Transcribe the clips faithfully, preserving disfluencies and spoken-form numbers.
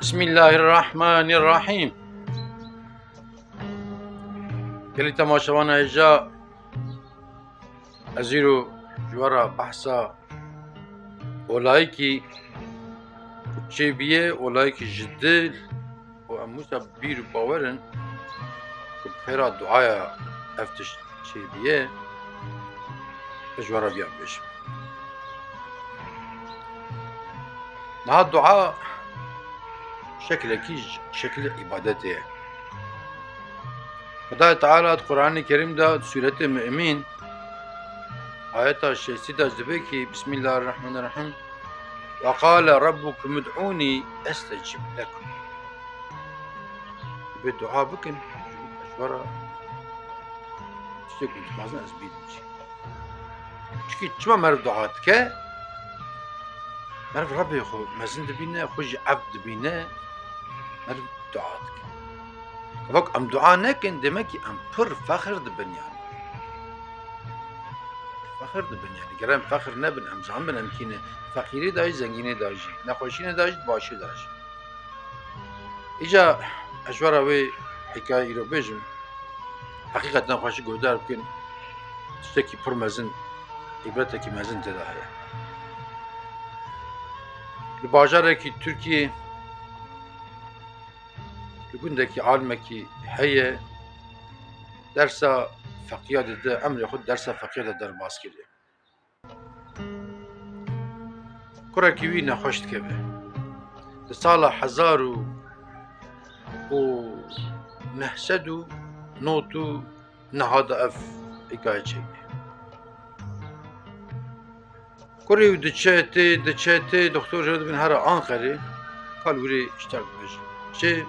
Bismillahirrahmanirrahîm. Gelî temaşevana hêja, ez îro ji we re behsa olayekî ku çêbûye, olayekî ji dil û em wisa bîr û bawer in ku bi xêra duaya ev tişt çêbûye, ez ji we re viya bibêjim. Niha dua şeklekî ji şeklê îbadetê ye. Xwedayê Teala di Quranê Kerîm de di Sûretê Mumîn ayeta şêstî de dibe ki, Bismillahirrahmanirrahîm, "Ve qale rabbukum ud'ûnî estecib lekum." Divê dua bikin, ji we re tiştê ku dixwazin ez bînim jî. Çikî çima meriv dua dike? Meriv Rebê xwe mezin dibîne, xwe jî evd dibîne, meriv dua dike. Wek em dua nekin, demek ki em pir fexir dibin yani. Fexir dibin yani. Ger em fexir nebin, em zanibin em kî ne. Feqîrî de jî, zengînî de jî, nexweşînê de jî, başî de jî. Îca ez ji we re wê hikayê îro bêjim. Heqîqeten xweşik guhdar bikin. Tiştekî pir mezin, îbretekî mezin tê de heye. Li bajarekî Tirkiyê, li gundekî alimekî heye, dersa feqiya dide, emrê xwe dersa feqiya de derbas kiriye. Kurekî wî nexweş dikeve. Di sala hezar û neh sed û nod û neh de ev hikaye çêbûye. Kurê wî diçe tê, diçe tê, doktor jê re dibin here Anqerê, ka li wirê ji te re bibêjim. Çi?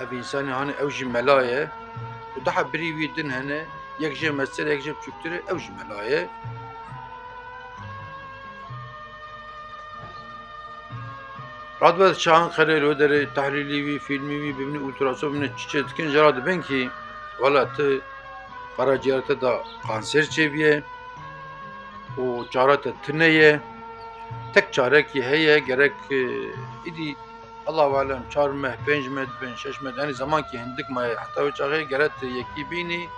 Ev însanê hanê, ew jî mela ye. Û daha birî wî din hene, yek jê meztir e, yek jê biçûktir e, ew jî mela ye. Radibe diçe Anqerê, li wê derê tehlîlî wî, fîlmî wî, bibîne ultrason, bibîne çi çê dikin, jê re dibin kî, wela tu, qeraciyera te de kanser çêbûye û çara te tune ye. Tek çarekî heye, gerek, e, îdî Allahu alem çar meh, pênc meh dibin, şeş meh, yanî zemankî hindik maye heta wê çaxê gere tu yekî bînî,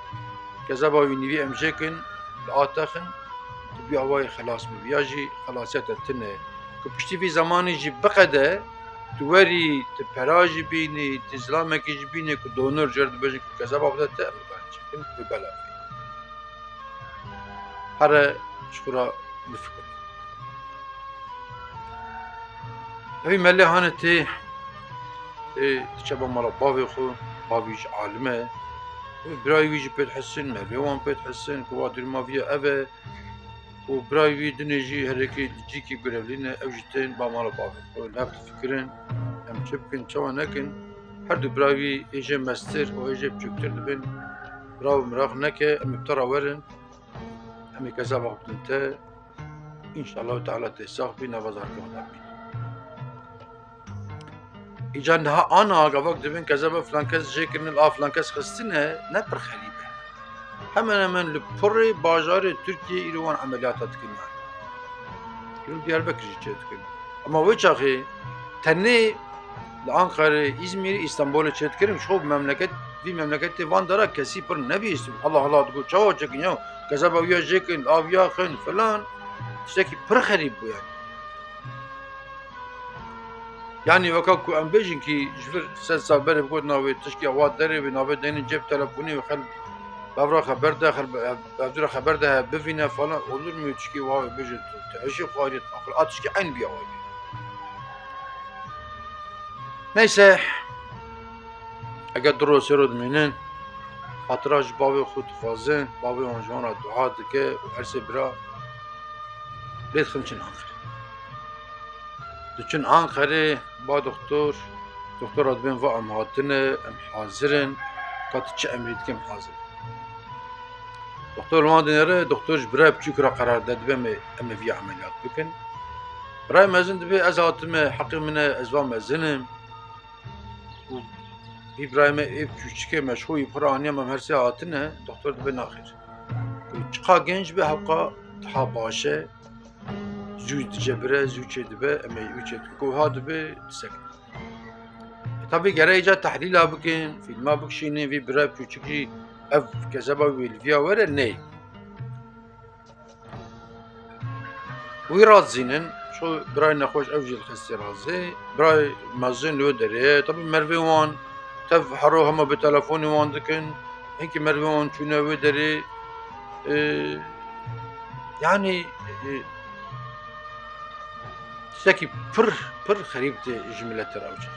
kezeba wî nîvî em jê kin, li a texin, tu bî awayê xelas bibî. Ya jî xelasiya te tune. Ku piştî vî zemanî jî biqede, tu werî, tu pera jî bînî, tu zilamekî jî bînî ku donor jê re dibêjin ku kezeba bide te, em nikarin çêkin, wê bela bê. Here ji xwe re bifikir. Evî melê hane tê, tê diçe ba mala bavê xwe, bavî ji alim e. Wê birayê wî jî pê dihesîn, merivê wan pê dihesîn, ku va dûrma vî ye ev e. Û birayê wî dinê jî herekî li cîkî gurevlî ne, ew jî tên ba mala bavê xwe. Ev difikirin, em çi bikin, çawa nekin? Her du birayê wî, ê jê mestir û ê jê biçûktir dibin. Bira wî miraq neke, em ê bi te re werin. Em ê kezeba xwe bidin te. Înşallahu Teala tê sax bî, nava zarokê xwe de bî. Îca niha ana gavak dibin kezeba filan kes jê kirine, a filan kes xistine, ne pir xerîb e. Hemen hemen li pirê bajarê Tirkiyê îro wan emeliyata dikin yani. Îro Diyarbekir jî çê dikin. Ama wê çaxê tenê li Ankarê, Îzmîrê, Îstanbulê çê dikirin, ji xwe bi memleket, vî memleketê van dara kesî pir nebîst. Hela hela digot, çawa çekin ya, kezeba wî ya jê kin, av ya xin filan. Tiştekî pir xerîb bû yani. Yani weka ku em bêjin kî ji vir sed sal berê bigotina wê tişkî awa derê wê navê deynin cep telefonî wê xel bevra xeber de, xel be-, bevdura xeber de he bivîne falan, olur mu tişkî wa wê bêjin tu, tu eşî xwariyet akıl a tişkî eyn biya wayê. Neyse, eger du ro sê ro dimînin, xatira ji bavê xwe dixwazin, bavê wan ji wan re dua dike û her sê bira lê dixin çin Anqerê. Diçin Anqerê, ba doktor, doktora dibên va em hatine, em hazir in, ka tu çi emrî dike em hazir in. Doktor li wan dinêre, doktor ji birayê biçûk re qerar de, dibe em ê, em ê vî emeliyat bikin. Birayê mezin dibê ez hatime, heqê min e, ez va mezin im. Û vî birayê me ê biçûçikê me ji xwe yî xwe re aniye, em her sê hatine, doktor dibe naxêr. Ku çiqa genc be, hewqa daha baş e. Ji Zû dicebire, zû çêdibe, em ê wî çêdikin. Ku wiha dibe, disekin. E, tabî gere îca tehlîla bikin, fîlma bikişînin, vî bira piçûk jî ev kezeba wî li viya were, ney. Wî razînin, ço birayê nexweş ew jî li xestê razê, birayê mezin li wê derê ye. Tabî merivê wan tev hero hema bi telefonê wan dikin, hinkî merivê wan çûne wê derê. E, yanî, e, tiştekî pir, pir xerîb tê ji miletê re ew çax.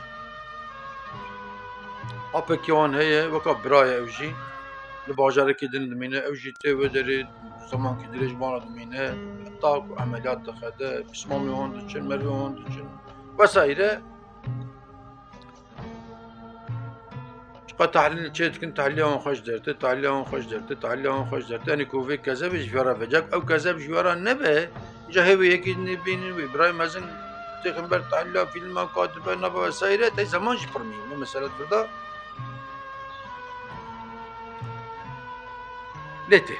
Apekî wan heye, weka bira ye ew jî. Li bajarekî din dimîne, ew jî tê wê derê zemankî dirêj wana dimîne. Heta ku emeliyat dixe de, pismamê wan diçin, merivê wan diçin. Vesaire. Çiqa tehlîl çê dikin, tehlîla wan xweş dertê, tehlîla wan xweş dertê, tehlîla wan xweş dertê. Yanî ku vê kezebê ji vê re vecek, ew kezeb ji wê re nebe, îca hêvê yekî dinê bînin, wê birayê mezin têxin ber tehlîla fîlma, katibe, naba vesaire, tey zeman jî pir nîne. Mesela tu da lê tê.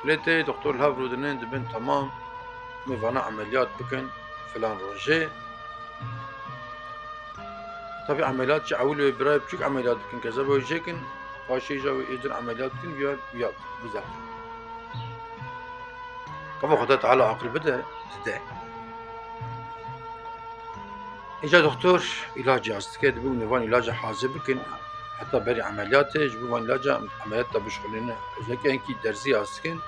Lê tê, doktor li hev rûdinin, dibin temam, em ê vana emeliyat bikin, filan rojê. Tabî emeliyat jî ewil wê birayê biçûk emeliyat bikin, kezeba wê jêkin, paşê îja wê êdir emeliyat bikin, ya, ya, bize. Kava Xweda Teala aqil bide, dide. Îca doktor îlacê yaz dike, dibe hûn ê van îlaca hazir bikin, heta berî emeliyatê, ji bo van îlaca emeliyat de bişuxulînin. Özellikle enkî derzî yaz dikin.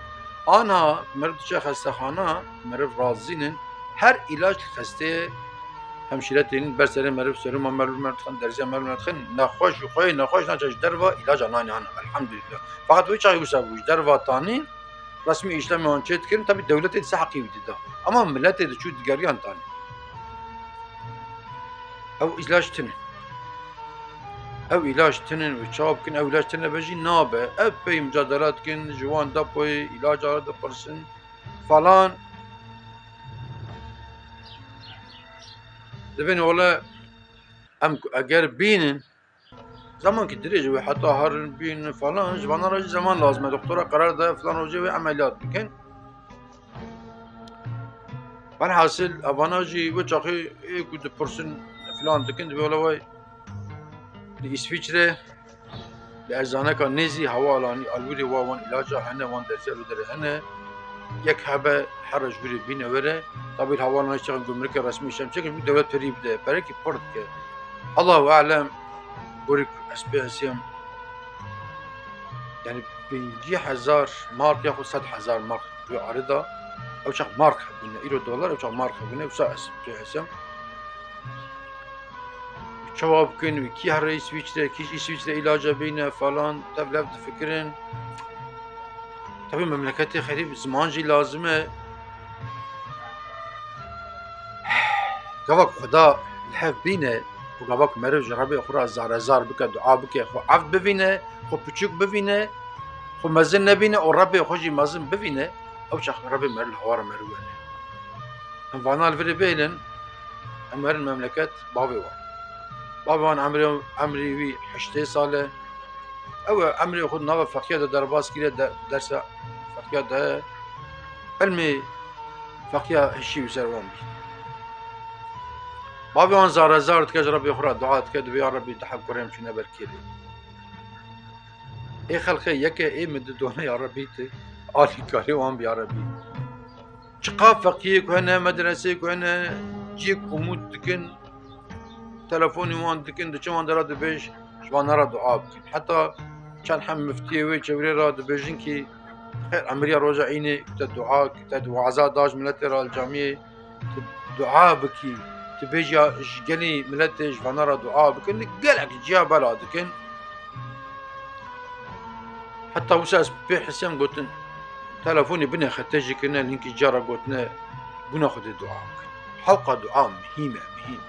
Ana meriv diçe xestexana, meriv razînin, her îlac li xesteyê hemşîre tênin, ber serê meriv, seruma meriv, meriv dixin, derziya meriv dixin, nexweş û xweyê nexweş naçe ji derva îlaca nayne ana. Elhamdulillah. Feqet wê çaxê wisa bû, ji derva tanîn, resmî îşlemê wan çê dikirin, tabî dewletê dise heqî wî dida. Ama miletê diçû digeriyan tanî. Ew îlaç tune. Ew îlaç tune, wê çawa bikin, ew îlaç tune be jî nabe. Ev pey mucadele dikin, ji wan depoyê îlaca re dipirsin falan. Dibên wele em ku eger bînin, zemankî dirêj wê heta herin bînin falan, ji vana re jî zeman lazim e. Doktora qerar daye filan rojê wê emeliyat bikin. Welhasil, evana jî wê çaxê ê ku dipirsin filan dikin, dibê wele way li Îsvîçre, li erzaneka nêzî hewa alanî, alwirê wa wan îlaca hene, wan derziya li derê hene. Yek hebe here ji wirê bîne were. Tabî li hewa alanî çaxê gumrikê resmî şem çekin, dewlet perî bide, perekî pir dike. Allahu alem, gorî ku ez pê hesiyam, yani pêncî hezar mark ya xwe sed hezar mark wê arê da. Ew çax mark hebûne, îro dolar, ew çax mark hebûne, wisa ez pê hesiyam. Çawa bikin, wî kî here Îsvîçre, kî ji Îsvîçre îlaca bîne falan, tev lev difikirin. Tabî memleketê xerîb ziman jî lazim e. Gava ku Xweda li hev bîne û gava ku meriv ji Rebê xwe re zarezar bike, dua bike, xwe eft bivîne, xwe piçûk bivîne, xwe mezin nebîne û Rebê xwe jî mezin bivîne, ew çax Rebê meriv li hawara meriv were. Em vana li virê bihêlin, em werin memleket bavê wan. Bavê wan emrê, emrî wî heştê sal e. Ew e, emrê xwe di nava feqiya de derbas kiriye, de, dersa feqiya de ilmê feqiya hişî û ser wan bî. Bavê wan zarezar dike, ji Rebê xwe re dua dike, dibê ya Rebî, di heb kurê em çûne ber kêlê. Ê xelqê yeke ê min didone ya Rebî, tu alîkarê wan bî ya Rebî. Çiqa feqiyê ku hene, medreseyê ku hene, ciyê ku umûd dikin, telefonê wan dikin, diçin wan dera dibêj, ji van re dua bikin. Heta çend hem miftiyê wê çevrê re dibêjin kî xêr emriya roja înê ku te dua, ku te waza da ji miletê re li camiyê, tu dua bikî, tu bêjî ya ji gelî miletê ji van re dua bikin, li gelek ciya bela dikin. Heta wisa ez pê hesiyam gotin, telefonê binê xetê jî kirine, linkî cara gotine, bûna Xwedê dua bikin. Halqa dua muhîm e, muhîm.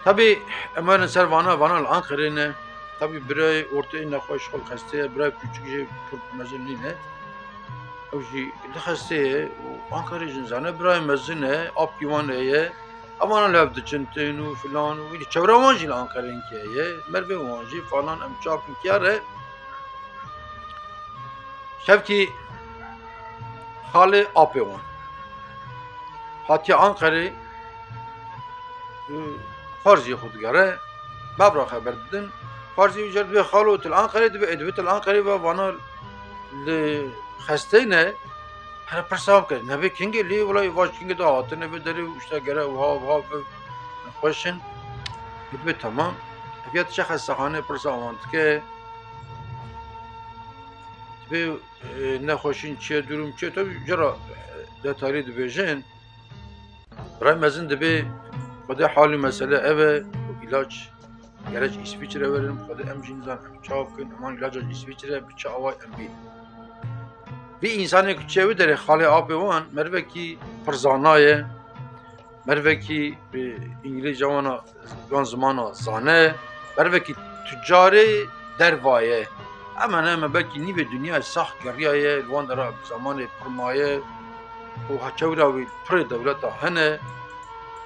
Tabî, em werin ser vana, vana li Anqerê ne. Tabî, birayê orteyê nexweş xwe xestê ye, birayê piçûk jî pir mezin nîne. Ew jî li xestê ye û Anqerê jî nizane, birayê mezin e, apkî wan heye. Evana li hev diçin tên û filan û wî çewra wan jî li Anqereyê heye, merivê wan jî falan, em çakin kiya re. Şevkî Xalê apê wan hatiye Anqerê, û xwarziyê xwe digere, mevra xeber didin. Xwarziyê wî jê re dibê, "Xalo, tu li Anqerê?" Dibê, "Ê." Dibê, "Tu li Anqerê ve?" Vana li xesteyne, here pirsa bike. Nebê kingê lê, wela vaj kingê de hatine vê derê û işte gere wiha, wiha, bi nexweş in. Dibê, "Tamam." Ev ya diçe xestexanê, pirsa wan dike. Dibê, e, nexweşîn çi ye, durum çi ye, tabii jê re, e, detalî dibêjin. Birayê mezin dibê, Xwedê hal û mesele ev e, û îlaç gerek ji Îsviçre werin, Xwedê em jî nizanin em çawa bikin, em wan îlaca ji Îsviçre bi çi awayî em bînin. Vî însanê ku çûye wê derê, xalê apê wan, merivekî pir zana ye, merivekî, e, îngilîzca wana, wan zimana zane, merivekî tucarê derva ye. Hemen hemen belkî nîvê dinyayê sax geriyaye, li wan dera bi zemanê pir maye û ha çewra wî pirê dewleta hene.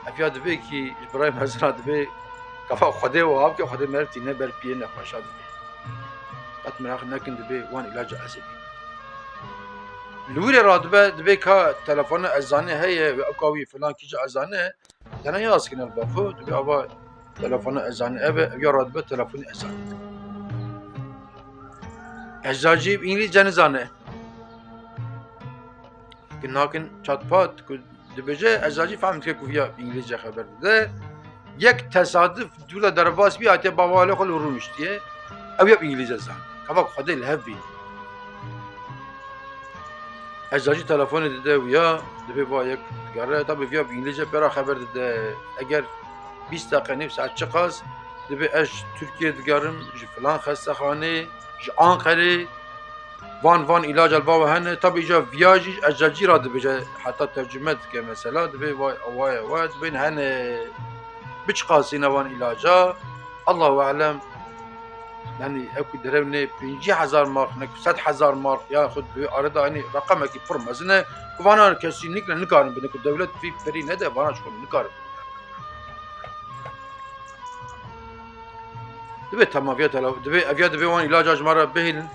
Ev ya dibê kî ji birayê mezina dibê, kafa Xwedê wiha bike, Xwedê meriv tîne ber piyê nexweşa dibê. Qet meraq nekin, dibê wan îlaca ez ê bînim. Li wî rê radibe, dibê ka telefona Ezanê heye, wê ewka wî filan kîja Ezane, tene yaz kine li ber xwe, dibê ava telefona Ezanê ev e, ev ya radibe telefonê Ezanê. Ezan jî îngilîzce nizane. Ki nakin çatpat ku dibêje, Ezan jî fehm dike ku viya îngilîzce xeber dide. Yek tesaduf dû de derbas bî, hatiye bava xwe li rûniştiye. Ew ya bi îngilîzce zan. Kava ku Xwedê li hev bî. Ezan jî telefonê dide wîya, dibê va yek digere, tabi viya bi îngilîzce pê re xeber dide. Eger bîst deqe, nîv saet çiqas, dibê ez ji Tirkiyê digerim, ji filan xestexanê, ji Anqerê, van, van îlaca li ba we hene. Tabi îca viya jî ji Ezan jî re dibêje, heta tercüme dike mesela, dibê vay, awa ye, wa dibên hene. Bi çiqasî ne van îlaca? Allahu alem. Yani ew ku derew ne pêncî hezar mark, ne ku sed hezar mark, ya xwe di wê arê de, yani reqemekî pir mezin e. Ku vana kesînlikle nikarin bidin, ku dewlet vî perî nede, vana ji xwe nikarin bidin. Dibê temaviya tela-, dibê eviya dibê wan îlaca ji me re bihêlin.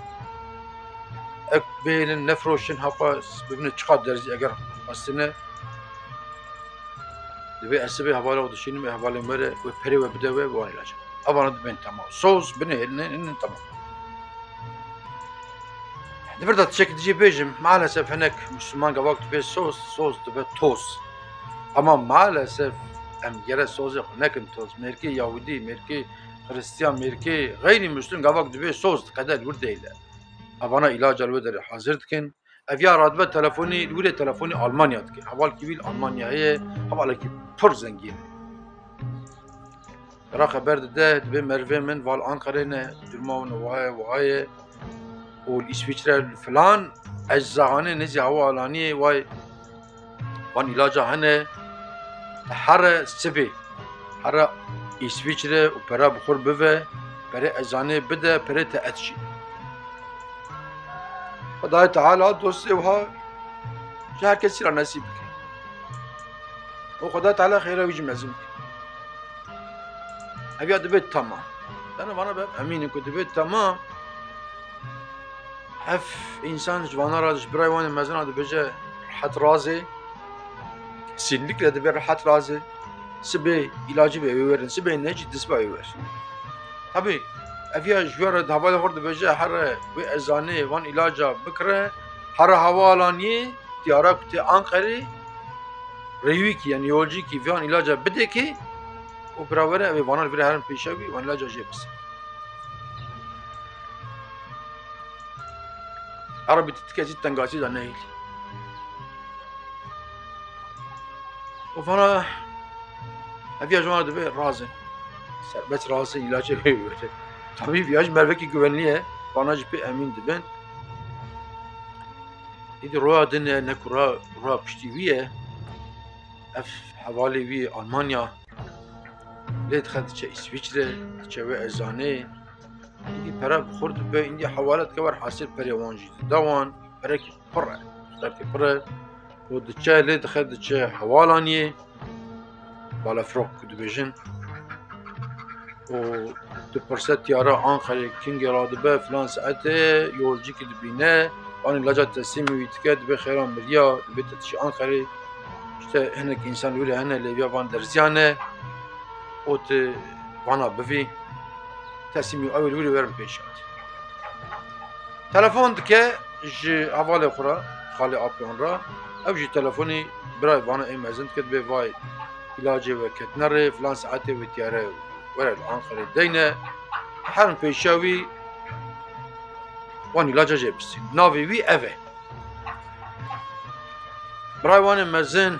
Ek bihêlin, nefroşin, hapa bibine çiqas derzî eger xwestine. Dibê ez sibê hevala xwe dişînim, ê hevalên me re wê perê we bide we, wan îlaca. Evana dibên temam. Soz, binê hêlin, hêlin temam. Di vir de tiştekî dijî bêjim, maalesef hinek Müslüman gavak dibe soz, soz dibe toz. Ama maalesef em gere sozê xwe nekin toz. Mêrkê Yahudî, mêrkê Xristiyan, mêrkê xeyrî Müslüm gavak dibe soz, qede li wir deyle. Evana îlaca li wir derê hazir dikin. Ev ya radibe telefonî, li wir ê telefonî Almanya dike. Hevalkî wî li Almanyayê ye, hevalekî pir zengîn e. Ra xeber dide, dibê merivê min val Anqerê ne, durma wan wiha ye, wiha ye. Û li Îsviçre li filan eczanê nêzî hewa alaniyê, way van îlaca hene, te here sibê, here Îsviçre û pere bi xwe bive, perê eczanê bide, perê te ez dişînim. Xwedayê Teala dostê wiha ji her kesî re nesîb bike. Û Xwedayê Teala xêra wî jî mezin bike. Ev ya dibê tamam. Dana vana be emîn in ku dibê tamam. Ev însan ji vana re, ji birayê wan ê mezin re dibêje rehet razê. Kesinlikle dibê rehet razê. Sibê îlacî be wê werin, sibê ne jî dist be wê wer. Tabî, ev ya ji we re di hevalê xwe re dibêje, here wê eczanê van îlaca bikire, here hewa alaniyê, tiyara ku tê Anqerê, rêwîkî, yani yolcîkî van îlaca bidê kê û bira were, ew ê vana li vir herin pêşe wî, van îlaca jê bise. Erebî tu tikecî tengasî de nehêlî. Û vana ev ya ji wan re dibê razin. Serbest razin, îlacê wê were. Tabî viya jî mervekî güvenlî ye. Vana jî pê emîn dibin. Îdî roya din e, ne ku ra, roya piştî wî ye. Ev hevalê wî Almanya. Lê dixe diçe Îsviçre, diçe wê eczanê. Îdî pere bi xwe dibe, îdî hewale dike wer hasil perê wan jî dide wan. Perekî pir e, miqdarkî pir e. Û diçe lê dixe diçe hewalaniyê, balefrok ku dibêjin. Û dipirse tiyara Anqerê kingê radibe, filan saetê yolcîkî dibîne, An îlaca teslîmî wî dike, dibê xêra miriya, dibê te diçî Anqerê. Îşte hinek însan li wî re hene, lê viya van derziya ne û tu vana bivî. Teslîmî ew ê li wî re werin pêşiya te. Telefon dike ji hevalê xwe re, xalê apê wan re. Ew jî telefonî birayê vana ê mezin dike, dibê vay îlacê we ketine rê, filan saetê wê tiyare were li Anqerê deyne. Herin pêşiya wî wan îlaca jê bistîn. Navê wî ev e. Birayê wan ê mezin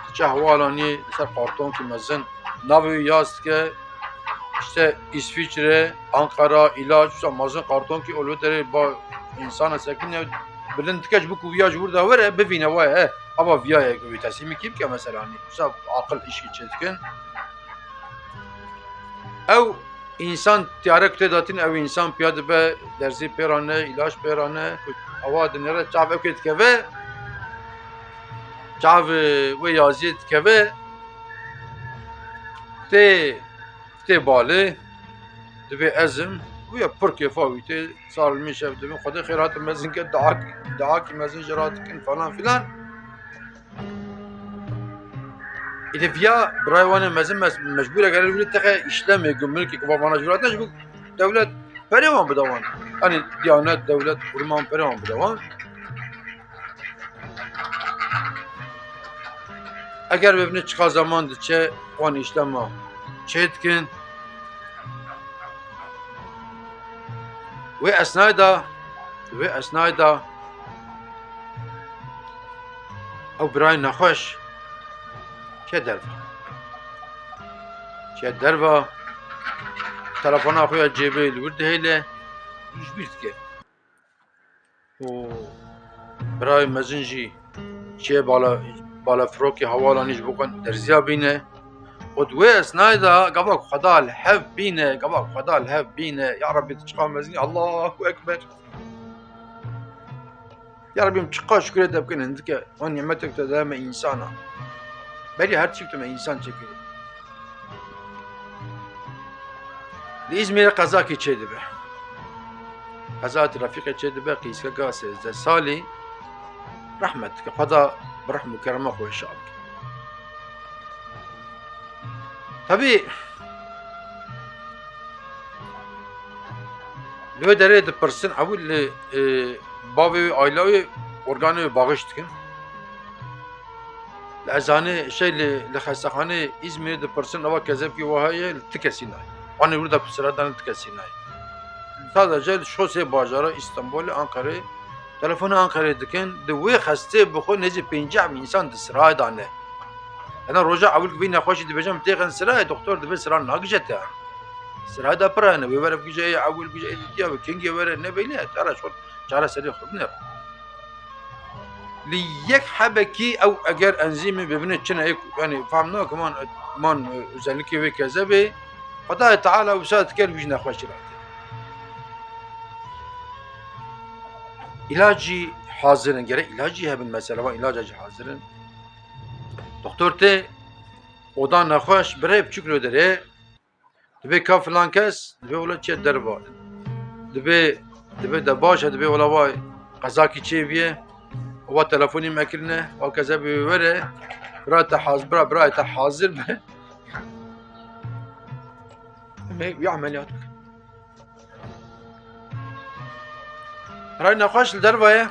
diçe hewalanî li ser kartonkî mezin navê wî yaz dike. Îşte Îsvîçre, Anqara, îlac, wisa mezin kartonkî û li wê derê ba însan e sekine bilind dike ji bo ku viya ji wir de were bivîne, waye he, ava viya ye wî teslîmî kî bike mesela, hani wisa aqil îşkî çêdikin. Ew însan tiyarek tê datin, ew însan piya dibe, derzî pê re ne, îlaç pê re ne, ewa dinêre çav ew kê dikeve, çav, e, wê yaziyê dikeve, tê, tê balê, dibê ez im, wî ya pir kêfa wî tê, sar li min şev dibin, Xwedê xêr hatin mezin ke, dua, duakî mezin ji re dikin falan filan. Îdî viya birayê wan ê mezin mes-, mecbûr e gere wî texe îşlemê gumrikê ku va vana ji wir hatine ji bo dewlet perê wan bida wan. Yanî diyanet, dewlet, kurman perê wan bida wan. Eger bibine çiqa zeman diçe wan îşlema çê dikin. Wê esnayê de, wê esnayê de ew birayê nexweş çe derve. Çe derve, telefona xwe ya cêbê li wir dihêle, ji bîr dike. Û birayê mezin jî çê bala, balafirokê hewalanî ji bo ku derziya bîne. Û di wê esnayê de gava ku Xweda li hev bîne, gava ku Xweda li hev bîne, ya Rebî tu çiqa mezin î, Allahu Ekber. Ya Rebî, em çiqa şukurê te bikin, hindike o nîmetek te daye me însana. Berî her tiştek tu me însan çêkirî. Li Îzmîrê qezakî çêdibe. Qeza Trafîqê çêdibe, qîskeka sêzdeh salî. Rehmet dike. Xweda bi rehm û kerema xwe şa bike. Tebî, li wê derê dipirsin, ewil li, e, bavê wê, aîla wê, organê wê baxîş dikin. Li ezanê şey li, li xestexanê Îzmîrê dipirsin, ava kezebkî wa heye, li ti kesî nayê. Anê wir de ku sira dane, li ti kesî nayê. Sadece li şosê bajara Îstanbulê, Anqerê, telefonê Anqerê dikin, di wê xestê bi xwe nêzî pêncî heb însan di sirayê de ne. Hena roja ewil ku vî nexweşî dibêjin, têxin sirayê, doktor dibê sira nagije te. Sirayê de pir hene, wê were bigije ê ewil, bigije ê dîtiya, wê kengê were, ne beylî ye, te re şot çareserî xwe binêre. Li yek hebekî ew eger enzîmê bibine çi ne, yanî fam nakim man, man, e, özellikê wê kezebê, Xwedayê Teala wisa dike li wî jî nexweşî rate. Îlacî hazir in, gerek îlacî hebin mesela, van îlaca jî hazir in. Doktor tê oda nexweş, birê biçûk li derê, dibê ka filan kes, dibê wela çiye derva. Dibê, dibê de baş e, dibê wela vay qezakî çêbîye. Wa telefonî me kirine, wa kezebê wê were. Bira te haz-, bira, bira te hazir be. Em ê wî emeliyat bikin. Birayê nexweş li derve ye.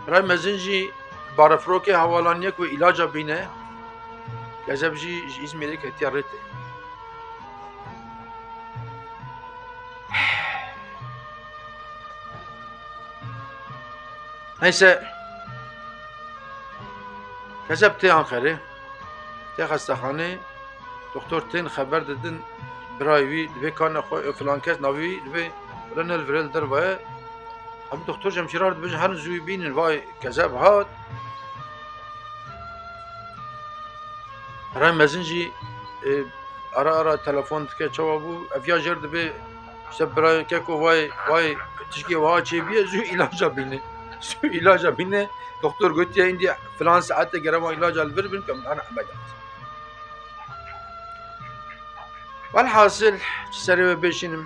Birayê mezin jî barefirokê hewalaniyek wê îlaca bîne. Kezeb jî ji Îzmîrê ketiye rê tê. Neyse. Kezeb tê Anqerê. Tê xestexanê. Doktor tên xeber didin birayê wî, dibê ka nexwe, filan kes navê wî, dibê wele ne li virê li derve ye. Hemî doktor jî hemşîra re dibêjin herin zû wî bînin, vay kezeb hat. Birayê mezin jî, e, ara ara telefon dike, çawa bû? Ev ya jêr dibê, işte birayê keko vay, vay tişkê wiha çêbîye, zû îlaca bîne. Zû îlaca bîne. Doktor gotiye, îndî filan saetê gere van îlaca li vir bin, ke min hene emeliyat. Welhasil, ji serê we bêşînim.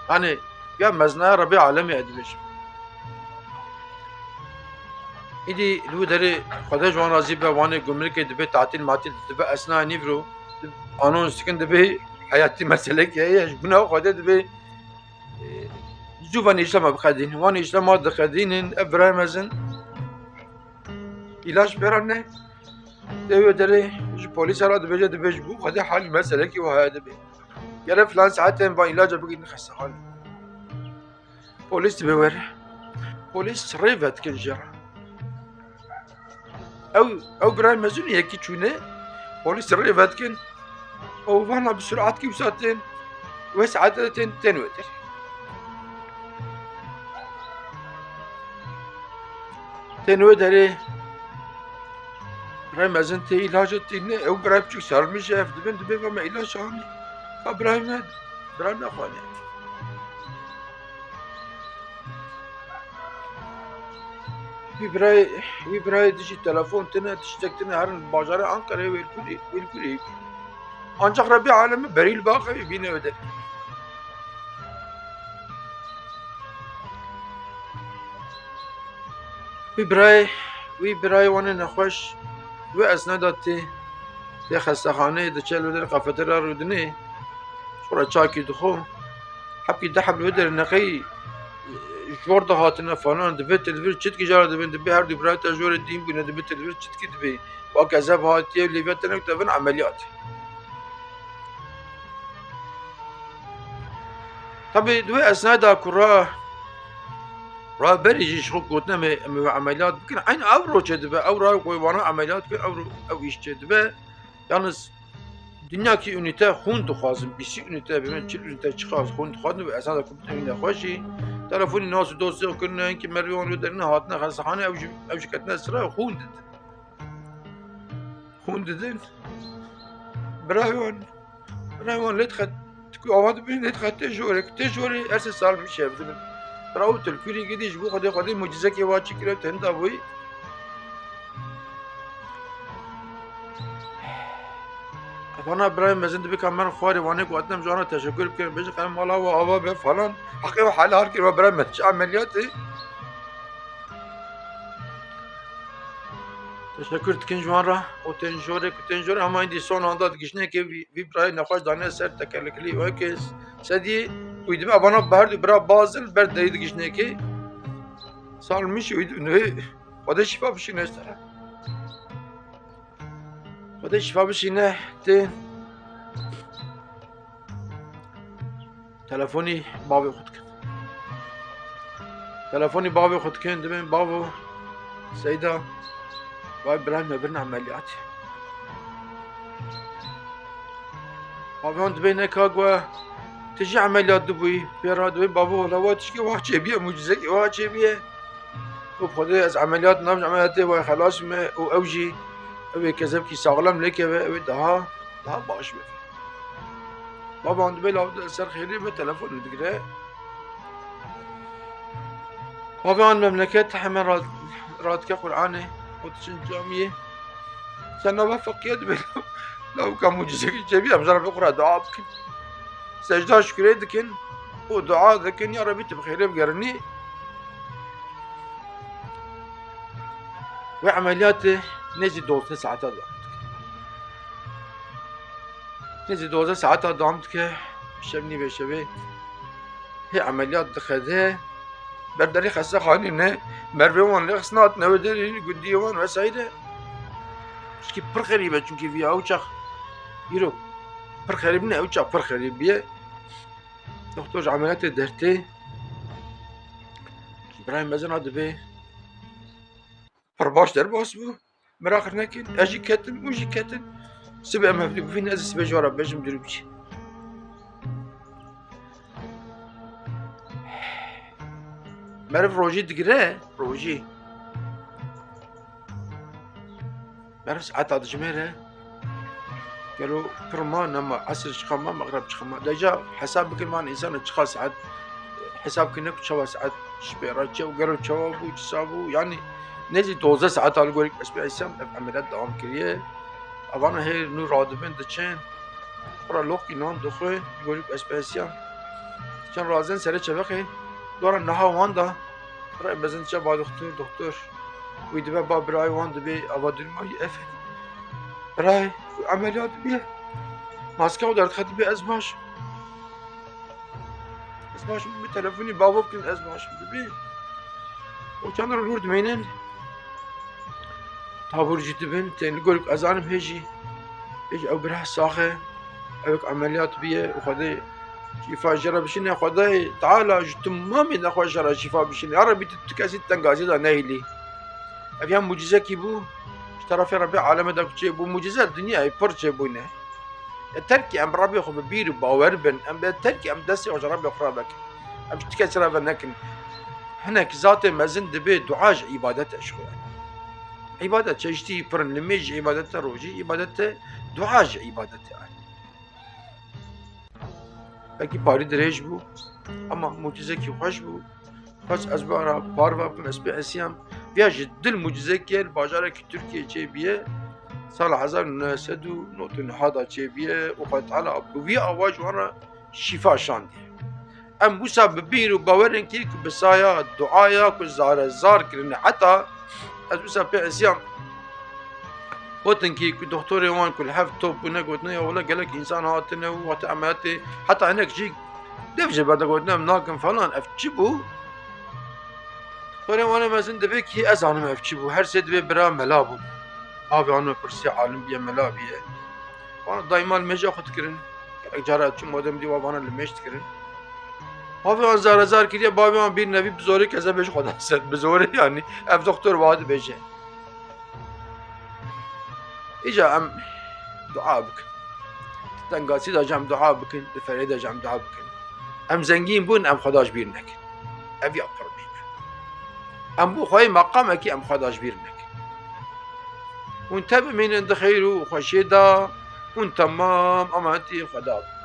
Hani, ya meznaya Rebê Alemê ez dibêjim. Îdî li wî derê Xwedê ji wan razî be, wanê gumrikê dibe tatil matil, dibe esnayê nîvro, anons dikin, dibe heyatî meselekê heye, ji bona Xwedê dibe, e, zû van îşlema biqedînin. Wan îşlema diqedînin, ev birayê mezin îlaç pê re ne. Tê wê derê ji polîsa re dibêje, dibê ji bo Xwedê halî meselekî wiha dibe. Gere filan saetê van îlaca bigihînin xestexane. Polîs dibe were. Polîs rê vedikin jê re. Ew, ew birayê mezin yekî çûne, polîs rê vedikin. Ew vana bi suratkî wisa tên, wê saetê de tên, tên wê derê. Tên wê derê. Birayê mezin tê îlacê tîne, ew birayê biçûk sarmî jî ev dibin, dibê va me îlaç anî. Ka birayê me, birayê me xwaniye. Wî birayê, wî birayê dijî telefon tine, tiştek tine, herin bajarê Ankarayê wê li kurê, wê li kurê. Ancak Rebî alemi berî li baxê wî bîne wê derê. Wî birayê, wî birayê wan ê nexweş, wê esnada tê, tê xestexaneyê diçe li wê derê kafeterya rûdinê, xwe re çakî dixwe. Hebkî du heb li wê derê neqey jor dihatine falan, dibê televîr çitkî jara dibin, dibê her du birayê te jorê dîn bûne, dibê televîr çitkî dibê. Wa kezeb hatiye, lêviya te nek devin emeliyat. Tabi di wê esnayê de ku ra, raberî jî ji xwe gotine me, em ê emeliyat bikin. Eyn ew ro çêdibe, ew ra ku wana emeliyat bikin, ew ro, ew îş çêdibe. Yalnız dinyakî unîte xûn dixwazin, bîsî unîte, bimên çil unîte çiqas xûn dixwazin, wê esnayê de ku bitin nexweşî. Telefonî nas û dostê xwe kirine, hinkî merivê wan wê derine hatine xestexane, ew jî, ew jî ketine sira xûn didin. Xûn didin. Birayê wan, birayê wan lê dixe, tu ku ava dibî, lê dixe tê jorê, tê jorê, ersê sal min şev dibin. Bira û tu li kurî gidî, ji bo Xwedê, Xwedê mucizekê wa çi kire, tu hinda bûyî. Vana birayê mezin dibê ka me xwarê wanê ku hatine em ji wan re teşekur bikin, bêjin qe mala we ava be falan. Heqê we helal kir, we birayê me çi emeliyatê. Teşekkür dikin ji wan re. Û tên jorê ku tên jorê, hema îndî son anda digişnê ke vî, vî birayê nexweş dane ser tekerlekli weke sedî, wî dibe avana bi her du bira bazin ber derî digişnê ke. Salmişî wî dibe, Xwedê şifa bişîne ji te re. Xwedê şifa bişîne tê. Telefonî bavê xwe dikin. Telefonî bavê xwe dikin, dibên bavo, Seyda, vay birayê me birin emeliyatê. Bavê wan dibê ne ka gu, tu jî emeliyat dibûyî, pê re dibê bavo, wela wa tişkê wa çêbiye, mucizekî wa çêbiye. Û Xwedê ez emeliyat nam, ji emeliyatê wa xelas me û ew jî, ew ê kezebkî saxlem lê keve, ew ê daha, daha baş be. Baba wan dibê law ser xêrê ve telefon digire. Bavê wan memleket hemen ra-, radike Qur'anê û diçin camiyê. Sen nava feqiye dibê law, lawika mucizekî çêbî, em jara bi Qur'an dua bikin. Secda şukurê dikin û dua dikin, ya Rebî tu bi xêrê bigerinî. Wê emeliyatê nêzî dozdeh saeta dewam dike. Nêzî dozdeh saeta dewam dike. Şev nîvê şevê hê emeliyat dixede. Ber derê xestexanê ne. Mervê wan lê xistin hatine wê derê, gundiyê wan vesaire. Tişkî pir xerîb e, çunkî viya ew çax îro pir xerîb ne, ew çax pir xerîb biye. Doktor ji emeliyatê dertê. Birayê mezin a dibê. Pir baş derbas bû. Miraqir nekin. Ez jî ketim, hûn jî ketin. Sibê em hevdî bivîn, ez ê sibê ji we re bêjim dûrî biçî. Meriv rojî digire, rojî. Meriv saeta dijmêre. Gelo pir ma, nema esr çiqa ma, mexreb çiqa ma. Deca hesab bikin van însana çiqa saet, hesab kirine ku çawa saet ji pê re çew, gelo çawa bû, çisa bû. Yanî nêzî dozdeh saet li gorî Esbî Eysem ev emeliyat dewam kiriye. Evana hê nû radibin diçin. Xwe re loqî nan dixwe, li gorî Esbî Eysem. Çend razin serê çevexê. Dora niha wan da. Re mezin çe ba doktor, doktor. Wî dibe ba birayê wan dibê ava durmayî ev. Birayê emeliyat bûye. Maske û derdixe dibê ez baş im. Ez baş im, bi telefonî bavo bikin ez baş im dibê. Û çend roj hûr dimînin. Tabûr jî dibin, tên li gorî ku ez zanim hê jî. Hê jî ew bira sax e. Ew yek emeliyat bûye û Xwedê şîfa ji re bişîne. Xwedê Teala ji temamê nexweşa re şîfa bişîne. Ya Rebî tu, tu kesî tengazî de nehîlî. Ev ya mucizekî bû. Ji terefê Rebê alemê de ku çêbû. Mucize dinyayê pir çêbûne. E, terkî em bi Rebê xwe bi bîr û bawer bin. Em bi terkî em destê xwe ji Rebê xwe re vekin. Em ji ti kesî re ve nekin. Hinek zatê mezin dibê dua ji îbadet e ji xwe. Îbadet çeşitî pir in. Limêj jî îbadet e, rojî îbadet e, dua jî îbadet e. Belkî parî dirêj bû, ama mucizekî xweş bû. Xweş ez bi ara parve bikim, ez pê hesiyam. Viya ji dil mucizekî ye, li bajarekî Tirkiyê çêbûye. Sala hezar û neh sed û nod û neh da çêbûye û Xwedê Teala bi wî awa ji wan re şîfa şandiye. Em wisa bi bîr û bawerên kî ku bi saya duaya ku zare zar kirine. Heta ez wisa pê hesiyam. Gotin kî ku doktorê wan ku li hev top bûne, gotine ya wele gelek însan hatine û wextê emeliyatê, heta hinek jî dev jê berde, gotine em nakin falan, ev çi bû? Doktorê wan ê mezin dibê kî ez zanim ev çi bû. Her sê dibê bira mela bûn. Bavê wan me pirsiye, alim bûye, mela bûye. Wan daîma limêja xwe dikirin. Gelek cara çûm odem dî wa vana limêj dikirin. Bavê wan zare zar kiriye, bavê wan bîr nevî bi zorê kezebê ji xwe da ser. Bi zorê yanî. Ev doktor wa dibêje. Îca em dua bikin. Di tengasî de jî em dua bikin, di ferê de jî em dua bikin. Em zengîn bûn, em Xweda ji bîr nekin. Ev ya pir mîne. Em bû xweyê meqamekî em Xweda ji bîr nekin. Hûn te bimînin di xeyr û xweşiyê de, hûn temam emanetî Xweda bikin.